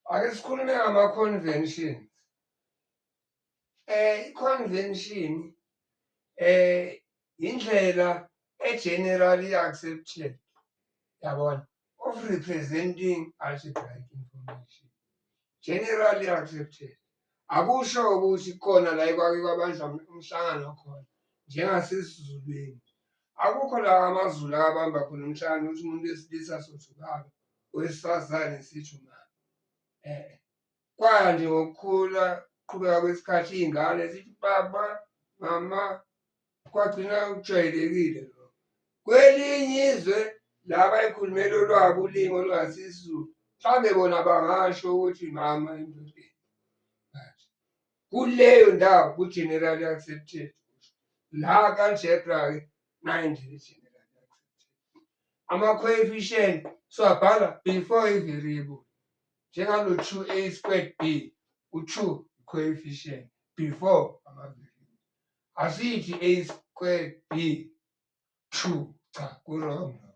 Ake sikhulume ngama-conventions. I-convention indlela e-generally accepted, yabona, of representing algebraic information. Generally accepted. Akusho ukuthi khona la ekwake kwabanjwa umhlangano khona njengasesiZulwini. Akukho la amaZulu akabamba khona umhlangano ukuthi umuntu wesilisa sothi ubaba, owesifazane sithi umama. Kwaya nje ngokukhula kuqhubeka kwesikhathi iy'ngane zithi baba, mama, kwagcina kujwayelekile lokho. Kwelinye izwe la bayikhulumela olwabo ulimi olungasiso isiZulu, mhlawumbe bona bangasho ukuthi mama endodeni. But kuleyo ndawo ku-generally accepted. La ka-algebra-ke nayo indlela e-generally accepted. Ama-coefficient siwabhala before i-variable. Njengalo 2a squared b, u-2 coefficient before ama-variable. Asithi a squared b 2, cha, ku-wrong lokho.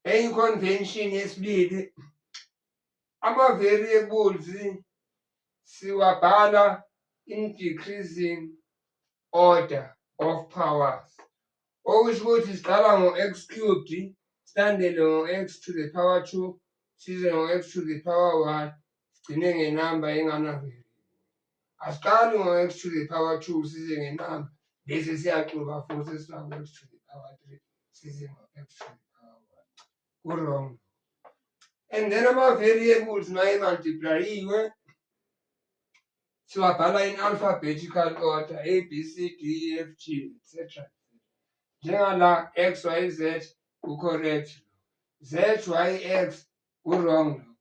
Enye convention yesibili, ama-variables siwabhala in decreasing order of powers. Okusho ukuthi siqala ngo-x cubed, silandele ngo-x to the power 2, size ngo-x to the power 1, sigcine ngenamba engana-variable. Asiqali ngo-x to the power 2 size ngenamba, bese siyaxuba futhi sifake u-x to the power 3 size ngo-x to the power 1. Ku-wrong. And then ama-variables maye-multiply-iwe siwabhala in alphabetical order, A, B, C, D, E, F, G, etc. Njengala x, y, z ku-correct. Z, y, x ku-wrong.